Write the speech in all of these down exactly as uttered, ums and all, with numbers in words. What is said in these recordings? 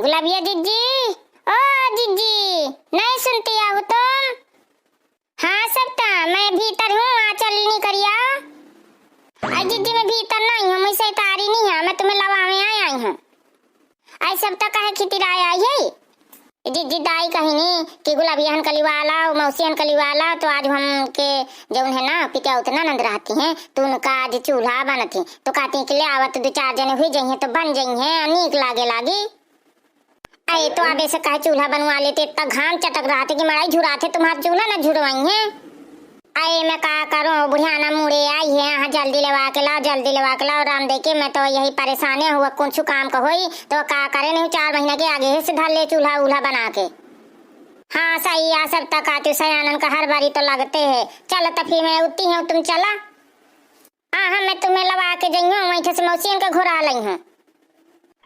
गुलाबिया जिज्जी, ओ जिज्जी, नहीं सुनती हो तुम? हाँ सविता, मैं भीतर हूँ, आ चली नहीं करिया। आई जिज्जी, मैं भीतर नहीं हूँ, मैं सैतारी नहीं है, मैं तुम्हें लवावे आई, आई हूँ। आई सविता काहे खितिराए आई है? जिज्जी दाई कहिनी कि गुलाबिया हन कलिवा लाओ, मौसी हन कलिवा लाओ, तो आज हमके जौन है ना, पितिया उतना नंद रहती हैं, तो उनका आज चूल्हा बनत है, तो कहती हैं कि ले आवत दो चार जने हुई जइहें, तो बन जइहें, नीक लागे लागी। अरे, तो अब ऐसे कहे चूल्हा बनवा लेते, इतना घाम चटक रहा था कि मड़ाई झुराते, तुम्हारा चूल्हा ना झुरवाई है। अरे, मैं का करूँ, बुढ़ियाना मुड़े आई है, हाँ, जल्दी लेवा के लाओ, जल्दी लेवा के लाओ, राम दे के, मैं तो यही परेशाने हुआ, कुछ काम का होई, तो का करे नहीं, चार महीना के आगे ही से धर ले चूल्हा उल्हा बना के। हाँ, सही है, सविता कहती सयानन का हर बारी तो लगते है। चलो, तो फिर मैं उठती हूँ, तुम चला। हाँ, हाँ, मैं तुम्हें लवा के जइहूँ, वहीं से मौसियन के घुरा लइहूँ।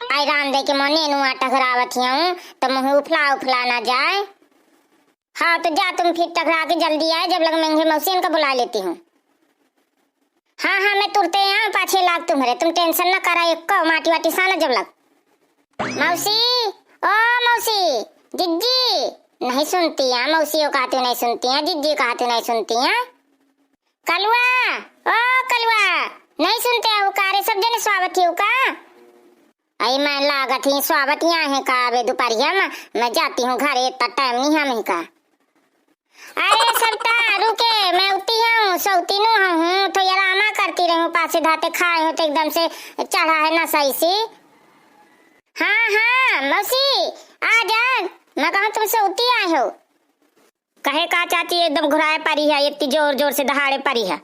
आई राम दे के मने नुआ टघरावत हूँ, तो मुँह उफला उफला ना जाए। हाँ, तो जा तुम फिर टघरा के जल्दी आए, जब लग मैं इन्हें मौसियन का बुला लेती हूँ। हाँ, हाँ, मैं तुरते आऊँ, पाछे लाग तुम्हरे, तुम tension ना करा, एक माटी वाटी साना जब लग। मौसी, ओ मौसी, जिज्जी, नहीं सुनती है मौसी, वो कहती नहीं सुनती है, जिज्जी कहती नहीं सुनती है। कलुआ, ओ कलुआ, नहीं सुनते हो का रे? सब जने स्वावत ही हो का? आई मैं लागत ही स्वावत यहाँ है का? अबे दोपहरिया में मैं जाती हूँ घरे, इतना time नहीं है हमही का। अरे सविता, रुके, मैं उती हूँ, सौतीनू हूँ, तो ये रामा करती रहूँ, पासे धाते खाए हो तो एकदम से चढ़ा है नशा इसी। हाँ, हाँ, मौसी, आ जा, मैं कहूँ तुम सौती आए हो। कहे का चाची, एकदम घुराए परी है, इतनी जोर जोर से दहाड़े परी है।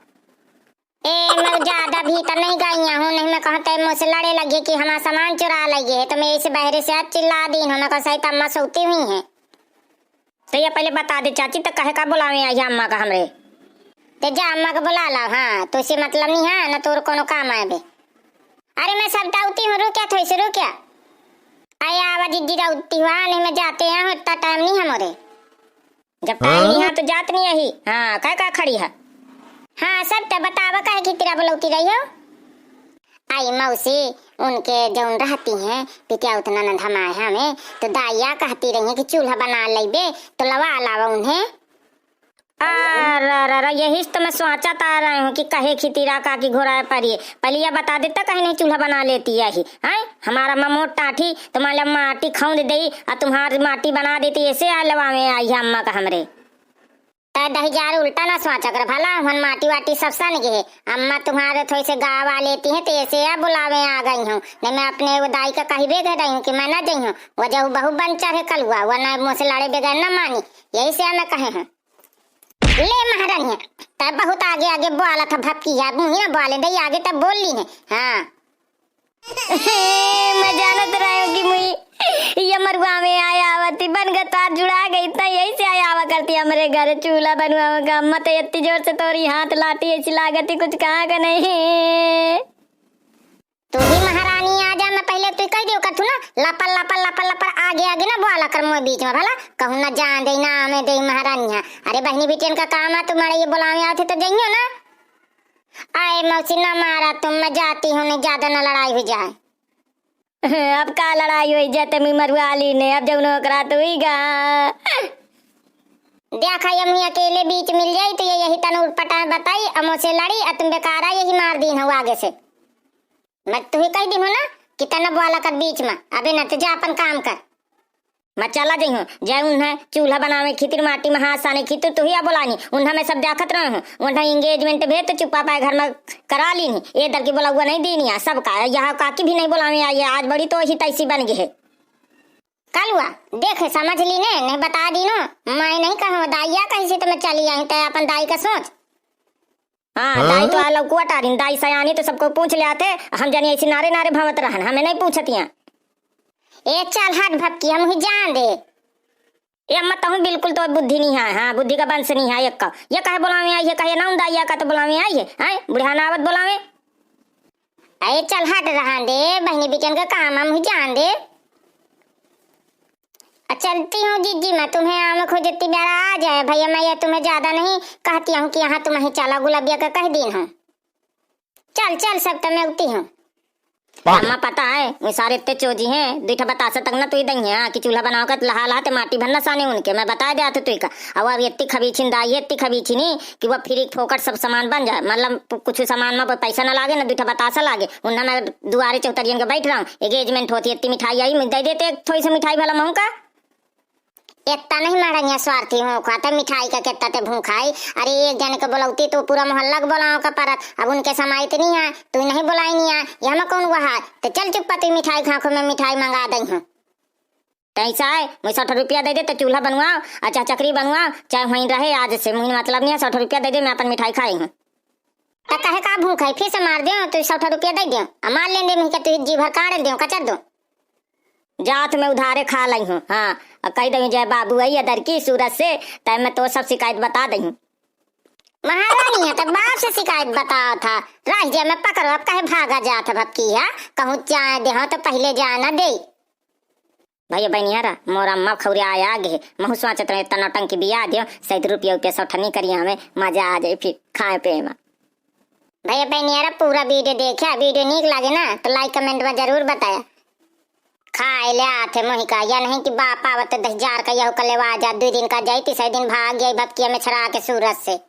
ए, मैं ज्यादा भीतर नहीं गई हूँ, नहीं मैं कहते मुझसे लड़े लगे कि हमारा सामान चुरा लगे है, तो मैं इसे बहरे से आज चिल्ला दी हूँ, मैं कहा सही तो अम्मा सोती हुई हैं। तो ये पहले बता दे चाची, तो कहे का बुलावे आई है अम्मा का हमरे? तो जा अम्मा का बुला लाओ, हाँ, तो इसे मतलब नहीं है, ना तोर कोनो काम आए बे। अरे मैं सब दाउती हूँ, रुक क्या थोड़ी सी रुक क्या? अरे आवा जिद्दी दाउती हुआ, नहीं मैं जाते हैं, इतना time नहीं है मोरे। जब time नहीं है तो जात नहीं यही। हाँ, काय का खड़ी है? हाँ, सब तो बतावा काहे की तेरा बुलौती रही हो? आई मौसी, उनके जौन रहती हैं, पितिया उतना न धमाए हमें, तो दाइया कहती रही हैं कि चूल्हा बना लेबे, तो लवा लावा उन्हें। अरे, अरे, अरे, यही से तो मैं सोचत आ रही हूँ कि कहे खितिरा का कि घोड़ा परिए। पहले यह बता देता, कहीं नहीं चूल्हा बना लेती यही, हैं? हमारा ममोट टाठी, तो मान लो माटी खौंद देई, आ तुम्हार माटी बना देती, ऐसे आ लवावे आई है अम्मा का हमरे। तै दही जार उल्टा ना सोचा कर भला, हुन माटी वाटी सब सन गए है। अम्मा तुम्हारे थोड़ी से गावा लेती हैं, तो ऐसे या बुलावे आ गई हूँ। नहीं मैं अपने वो दाई का कहिबे कह रही हूँ कि मैं ना जाई हूँ। वो जहू बहू बन चढ़े कलुआ, वो ना मुँह से लड़े बगैर ना मानी। यही से मैं कहे हूँ। ले महारानी, तै बहुत आगे आगे बोला था भक्की है, मुँह ही ना बोले दे, आगे तब बोल ली है। हाँ। मैं जानत रहे हूँ कि मुई ये मरुआ में आया आवती, बन गतार जुड़ा गई, इतना यही से आया आवा करती हमरे घर। चूल्हा बनवावे का अम्मा तो इतनी जोर से तोरी हाथ लाठी ऐसी लागती, कुछ कहा का नहीं। तू ही महारानी आ जा, मैं पहले तू कह दियो कर तू ना, लपल लपल लपल लपल आगे आगे ना बोला कर मोए बीच में, भला कहूँ ना जान दे ना आवे दे महारानी है। अरे बहनी बेटियन का काम है, तुम्हारे ये बुलावे आते तो जाइयो ना। आए मौसी ना मारा तुम, मैं जाती हूँ, नहीं ज्यादा ना लड़ाई हो जाए। अब का लड़ाई होई जाते, मुई मरुआली ने, अब जौन ओकरा तो हुई गा। देखा, ये मुई अकेले बीच मिल जाई तो ये यही तन उटपटांग बताई, अमो से लड़ी, अ तुम बेकारा यही मार दीन हो आगे से। मैं तुही कह दीन हो ना कि तन बोला कर बीच में, अबे न तो जा अपन काम कर। मैं चला जइहूँ, जाए उन्हें चूल्हा बनावे खितिर, माटी में हाथ साने खितिर, तुही आ बोलानी, उन्हें मैं सब देखत रहे हूँ, उन्हें engagement भेज तो चुप्पा पाए घर में करा लीनी, ए दर की बोलौआ नहीं दीनी, आ सब का, यहाँ काकी भी नहीं बोलावे आई है, आज बड़ी तो ही तैसी बन गई है। कलुआ, देखे समझ ली ने, नहीं बता दीनो, मैं नहीं कहूँ, दाइया कही से तो मैं चली आई, तै अपन दाई का सोच। हाँ, हाँ? दाई तो आ लौकुआ टारिन, दाई सयानी तो सबको पूछ ले आते, हम जानी ऐसी नारे नारे भवत रहन, हमें नहीं पूछतियाँ। ए चल हट भक्की, हम ही जान दे। ए अम्मा तहूँ बिल्कुल तो बुद्धि नहीं है, हाँ, बुद्धि का बंस नहीं है एक का। ये कहे बोलावे आई है, कहे ना उन दाइया का तो बोलावे आई है, हैं? बुढ़िया नावत बोलावे। ए चल हट रहा दे, बहनी बिटियन का काम हम ही जान दे। आ, चलती हूँ जिज्जी, मैं तुम्हें आम खो जितनी बेरा आ जाए भैया, मैं ये तुम्हें ज्यादा नहीं कहती हूँ कि यहाँ तुम ही चला, गुलबिया का कह दीन हूँ। चल, चल, सब तो मैं उती हूँ। अम्मा पता है, उ सारे इतने चोजी हैं, दुइ ठा बतासा तक ना तुई दइहें, हाँ, कि चूल्हा बनाओ का लहा लहा ते माटी भर ना साने उनके, मैं बताए द्यात है तुई का। अब, अब इतनी खबीछिन दाई है, इतनी खबीछिन ही कि वो फ्री फोकट सब सामान बन जाए, मतलब कुछ सामान में कोई पैसा ना लागे, ना दुइ ठा बतासा लागे, उन्ना मैं दुआरे चौतरियन के बैठ रहा हूँ, एंगेजमेंट होती है, इतनी मिठाई आई, मैं दे देते एक थोड़ी सी मिठाई भला महूँ का। इतना नहीं मड़ंगिया स्वार्थी होखा, ते मिठाई का कितना ते भूखाई। अरे एक जन के बोलौती तो पूरा मोहल्ला के बोलाओ का परत, अब उनके समाइत नहीं है, तू नहीं बोलाई नहीं है, ये हम कौन वहा है? तो चल चुप्पा तू मिठाई खाखो, मैं मिठाई मंगा दई हूँ। तैसा है, मुझे सौ रुपया दे दे, तो चूल्हा बनवाओ, अच्छा चकरी बनवाओ, चाहे वहीं रहे, आज से मुझे मतलब नहीं है, सौ रुपया दे दे, मैं अपन मिठाई खाई हूँ। तो कहे का भूख है, फिर से मार दे, तू सौ रुपया दे दे, आ मार लेंदे, मुझे तू जी भर काढ़ दे, कचर दो। जात में उधारे खा लई हूँ, हाँ, और कह दई जय बाबू आई अदर की सूरत से, तय मैं तो सब शिकायत बता दई हूँ। महारानी है तो बाप से शिकायत बताओ था, राह जे में पकड़ो, अब कहे भागा जात है भक्की है, कहूँ जाए दे हो तो पहले जाए ना दे। भैया बहनियारा, मोर अम्मा खौरे आया आगे, महू सोचत रहे इतना नौटंकी बिया दियो, सैत रुपया उपया सौठनी करिया हमें, मजा आ जाए फिर खाए पे में। भैया बहनियारा पूरा वीडियो देखा, वीडियो नीक लागे ना तो लाइक कमेंट में जरूर बताया। खाए ले आथे मोहिका, या नहीं कि बाप आवत दस हजार का यहू का लेवा जा, दुइ दिन का जाई, तीसरे दिन भाग गई भक्किया में छड़ा के सूरत से।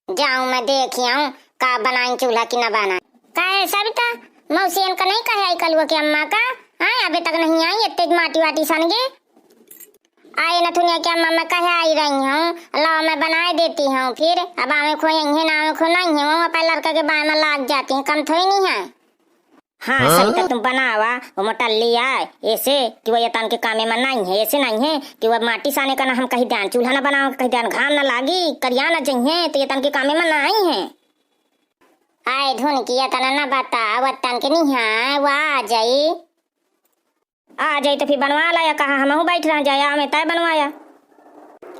जाऊं मैं देखी आऊं का बनाई चूल्हा की ना बनाई। काहे सविता, मौसियन का नहीं कहे आई कलुआ के अम्मा का? आए अबे तक नहीं आई, इतने माटी वाटी सन गए। आए नथुनिया के अम्मा मैं कहे आई रही हूँ, लाओ मैं बनाए देती हूँ, फिर अब आवे खो यहीं है ना आवे खो नहीं है, वो अपने लड़का के बाय में लाग जाती हैं, कम थोड़ी नहीं है। हाँ, हाँ? सही तो तुम बनावा, वो मोटल्ली आए, ऐसे कि वो यतन के कामे में नहीं है, ऐसे नहीं है कि वो माटी साने का ना हम कही द्यान, चूल्हा ना बनाओ कही द्यान, घाम ना लागी, करिया ना जइहे, तो यतन के कामे में नहीं है। आए धुन की यतन ना बता, वतन के नहीं है, वो आ जाई। आ जाई तो फिर बनवा ला, या कहा हमहू बैठ रह जाए, आवे तय बनवाया।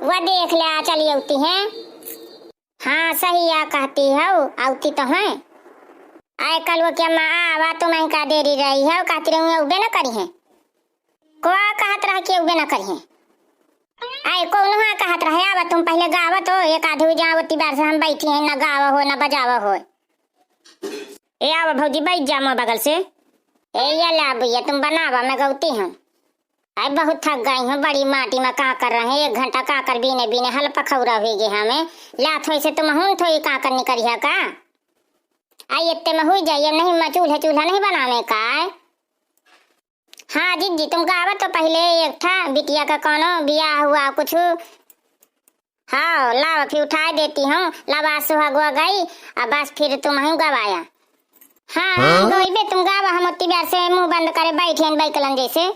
वो देख ले, आ चली अउती है। हाँ, सही या कहती हौ, अउती तो हैं। आए कलुआ के अम्मा आवा, तुम का देरी रही हौ, कहती रही अउबे न करी हैं। कोआ कहत रह के अउबे न करी हैं। आए कौन हाँ कहत रहे, आवा तुम पहले गावा तो, एक आधे हो जाओ, ओती बार से हम बैठी हैं, न गावा हो, न बजावा हो। ए आवा भौजी, बैठ जा मोर बगल से। ए या ला भैया, तुम बनावा, मैं गौती हूँ। आई बहुत थक गई हूँ, बड़ी माटी में का कर रहे हैं, एक घंटा का कर बीने बीने हल पखौरा हुई गए हमें। लात होई से तुम हुन थोई का कर निकरिया का? आई इतने में हुई जाइए, नहीं मैं चूल्हा चूल्हा नहीं बनावे का है। हाँ जिज्जी, तुम गावा तो पहले एक ठा बिटिया का कौनो बियाह हुआ कुछ। हाँ, लावा फिर उठाए देती हूँ, लावा सुहागवा गई, अब बस फिर तुम ही गवाया। हाँ, हाँ? गइबे तुम गावा, हम ओत्ती बार से मुंह बंद करे बैठे हैं बैकलन जैसे।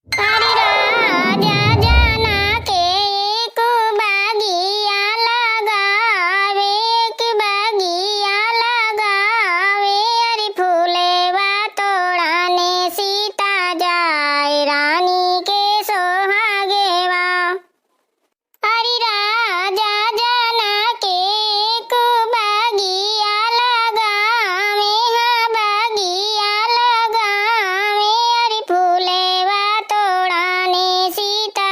अरे राजा जाना के एक बगिया लगावे, एक बगिया लगावे, अरे फूलेवा तोड़ाने सीता जाए रानी के सोहागेवा। अरे राजा जाना के एक बगिया लगावे, हाँ बगिया लगावे, अरे फूलेवा तोड़ाने सीता।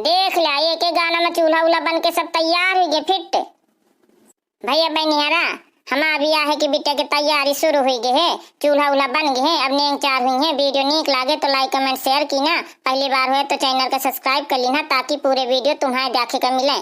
देख ल्या, एक एक गाना में चूल्हा उल्हा बन के सब तैयार हुई गए फिट। भैया बहनियारा, हमार बियाह के बिटिया के तैयारी शुरू हुई गए है, चूल्हा उल्हा बन गए है, अब नेंग चार हुई है। वीडियो नीक लागे तो like, comment, share कीना, पहली बार हुए तो channel का subscribe कर लीना, ताकि पूरे वीडियो तुम्हारे देखे का मिले।